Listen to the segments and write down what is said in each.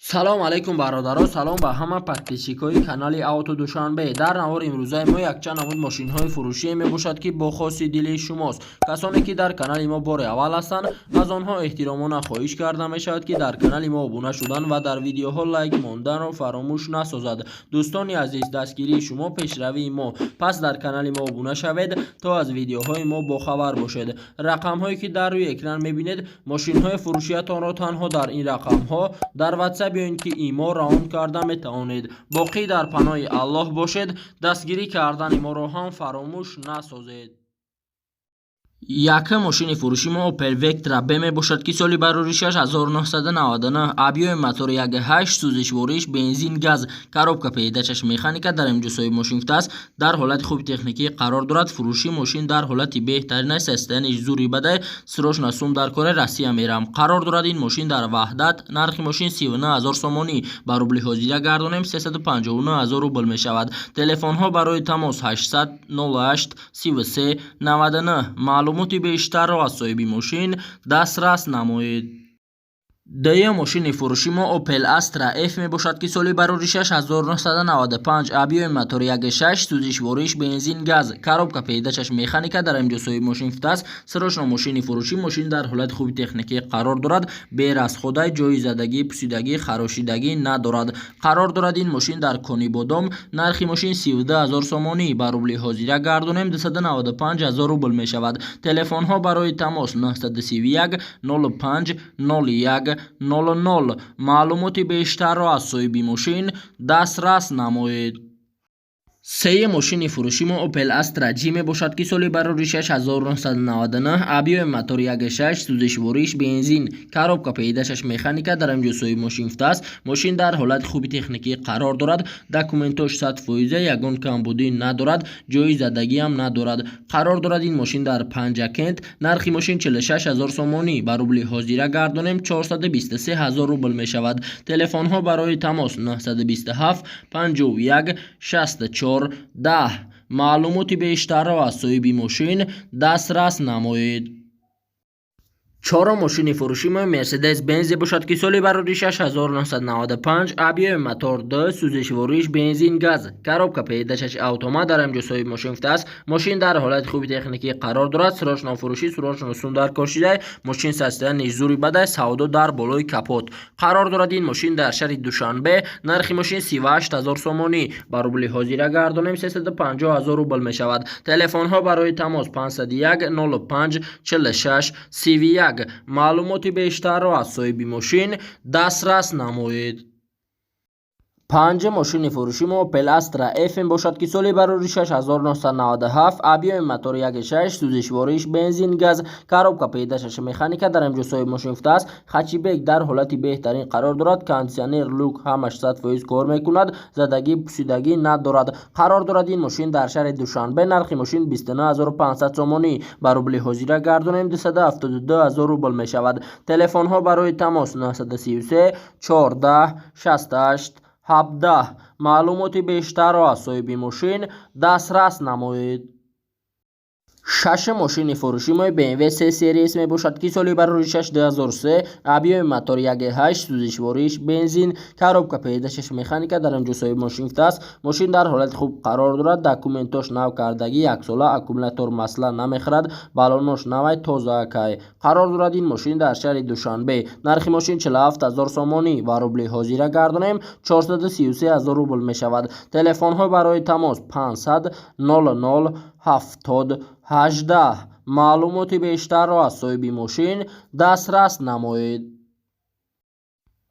Салом алейкум, бародаро, салом ба ҳама подписчикои канали Ауто Душанбе. Дар навори имрӯзаи мо якчанд намуд мошинҳои фурӯшие мебошад, ки бо хоси дили шумост. Касоне ки дар канали мо бори аввал ҳастанд, аз онҳо эҳтиромона хоҳиш карда мешавад, ки дар канали мо обуна шудан ва дар видеоҳо лайк монданро фаромӯш насозад. Дӯстони азиз, дастгирии шумо пешравии мо, пас дар канали мо обуна шавед, то аз видеоҳои мо бохабар бошед. Рақамҳое ки дар рӯи экран мебинед, мошинҳои фурӯшиятонро танҳо дар ин рақамҳо дар WhatsApp ё ин ки имо равон карда метавонед. Боқӣ дар паноҳи Аллоҳ бошед, дастгирӣ кардани моро ҳам фаромӯш насозед. Якум мошини фурӯши мо Opel Vectra B мебошад, ки соли бароришаш 1999, объёми мотори 1.8, сӯзишвориш бензин, газ, коробка передачаш механика. Дар инҷо соҳиби мошин гуфтааст, дар ҳолати хуби техникӣ қарор дорад. Фурӯши мошин дар ҳолати беҳтарин аст, состояниш зури бадай, срочно сум дар кори Россия мерам. Қарор дорад ин мошин дар Ваҳдат. Нархи мошин 39 ҳазор сомонӣ, ба рубли ҳозира гардонем, 359 ҳазор рубл мешавад. Телефонҳо барои тамос 800 08 33 99. Маълумоти бештарро аз соҳиби мошин дастрас намоед. Дуюм мошини фурӯши мо Opel Astra F мебошад, ки соли бароришаш 1995, объёми мотори 1.6, сӯзишвориш бензин, газ, коробка передачаш механика. Дар инҷо соҳиби мошин гуфтааст, срочно мошини фурӯшӣ. Мошин дар ҳолати хуби техникӣ қарор дорад, бе расхода, ҷои задагӣ, пусидагӣ, харошидагӣ надорад. Қарор дорад ин мошин дар Конибодом. Нархи мошин 32 ҳазор сомонӣ, ба рубли ҳозира гардонем, 295 ҳазор рубл мешавад. Телефонҳо барои тамос 931 05 01 00. Маълумоти бештарро аз соҳиби мошин дастрас намоед. Сеюм мошини фурӯши мо Opel Astra G мебошад, ки соли бароришаш 1999, объёми мотори 1.6, сӯзишвориш бензин, коробка передачаш механика. Дар инҷо соҳиби мошин гуфтааст, мошин дар ҳолати хуби техникӣ қарор дорад, документош 100%, ягон камбудӣ надорад, ҷои задагиам надорад. Қарор дорад ин мошин дар Панҷакент. Нархи мошин 46 ҳазор сомонӣ, ба рубли ҳозира гардонем, 423 ҳазор рубл мешавад. Телефонҳо барои тамос 927 51 64 10. Маълумоти бештарро аз соҳиби мошин дастрас намоед. Чорум мошини фурӯши мо Мерседес Бенз бошад, ки соли бароришаш 1995, объёми мотор 2, сӯзишвориш бензин, газ, коробка передачаш автомат. Дар инҷо соҳиби мошин гуфтааст, мошин дар ҳолати хуби техникӣ қарор дорад, срочно фурӯшӣ, срочно сум дар кор шидай. Мошин состояниш зури бадай, савдо дар болои капот. Қарор дорад ин мошин дар шаҳри Душанбе. Нархи мошин 38 ҳазор сомонӣ, ба рубли ҳозира гардонем, 350 ҳазор рубл мешавад. Телефонҳо барои тамос 501 05 46 31. Маълумоти бештарро аз соҳиби мошин дастрас намоед. Панҷум мошини фурӯши мо Opel Astra F бошад, ки соли бароришаш 1997, объёми мотори 1.6, сӯзишвориш бензин, газ, коробка передачаш механика. Дар инҷо соҳиби мошин гуфтааст, хэтчбек дар ҳолати беҳтарин қарор дорад, кондитсионер, люк ҳамаш 100% кор мекунад, задагӣ, пусидагӣ надорад. Қарор дорад ин мошин дар шаҳри Душанбе. Нархи мошин 29 500 сомонӣ, ба рубли ҳозира гардонем, 272 ҳазор рубл мешавад. Телефонҳо барои тамос 933 14 68 17. Маълумоти бештарро аз соҳиби мошин дастрас намоед. Шашум мошини фурӯши мо BMW 3 Series мебошад, ки соли бароришаш 2003, объёми мотори 1.8, сӯзишвориш бензин, коробка передачаш механика. Дар инҷо соҳиби мошин гуфтааст, мошин дар ҳолати хуб қарор дорад, документош нав кардагӣ, яксола, аккумулятор масла намехӯрад, балонош навай, тозаакай. Қарор дорад ин мошин дар шаҳри Душанбе. Нархи мошин 47 ҳазор сомонӣ, ба рубли ҳозира гардонем, 433 ҳазор рубл мешавад. Телефонҳо барои тамос 500 00 70 18. Маълумоти бештарро аз соҳиби мошин дастрас намоед.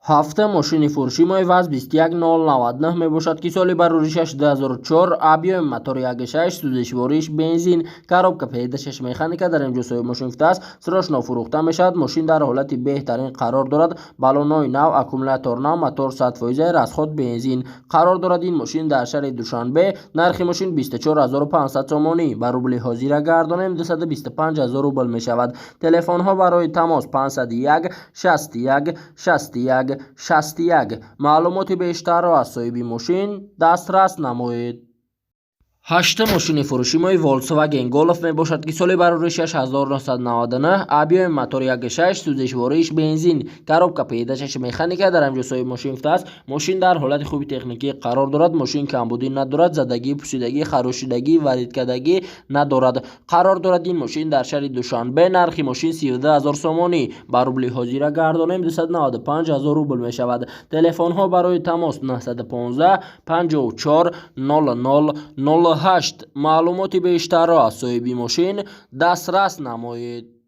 Ҳафтум мошини фурӯши мо ВАЗ 21099 мебошад, ки соли бароришаш 2004, объёми мотори 1.6, сӯзишвориш бензин, коробка передачаш механика. Дар инҷо соҳиби мошин гуфтааст, срочно фурӯхта мешавад. Мошин дар ҳолати беҳтарин қарор дорад, баллонҳои нав, аккумулятор нав, мотор 100%, расход бензин. Қарор дорад ин мошин дар шаҳри Душанбе. Нархи мошин 24 500 сомонӣ, ба рубли ҳозира гардонем, 225 ҳазор рубл мешавад. Телефонҳо барои тамос 501 61 61 61. Маълумоти бештарро аз соҳиби мошин дастрас намоед. Ҳаштум мошини фурӯши мои Volkswagen Golf мебошад, ки соли бароришаш 1999, объёми мотор 1,6, сӯзишвориш бензин, коробка передачаш механика. Дар ҳамҷо соҳиби мошин гуфтааст, мошин дар ҳолати хуби техникӣ қарор дорад, мошин камбудӣ надорад, задагӣ, пусидагӣ, харошидагӣ, варидкардагӣ надорад. Қарор дорад ин мошин дар шаҳри Душанбе. Нархи мошин 32 ҳазор сомонӣ, ба рубли ҳозира гардонем, 295 ҳазор рубл мешавад. Телефонҳо барои тамос 915 54 00 08. Маълумоти бештарро аз соҳиби мошин дастрас намоед.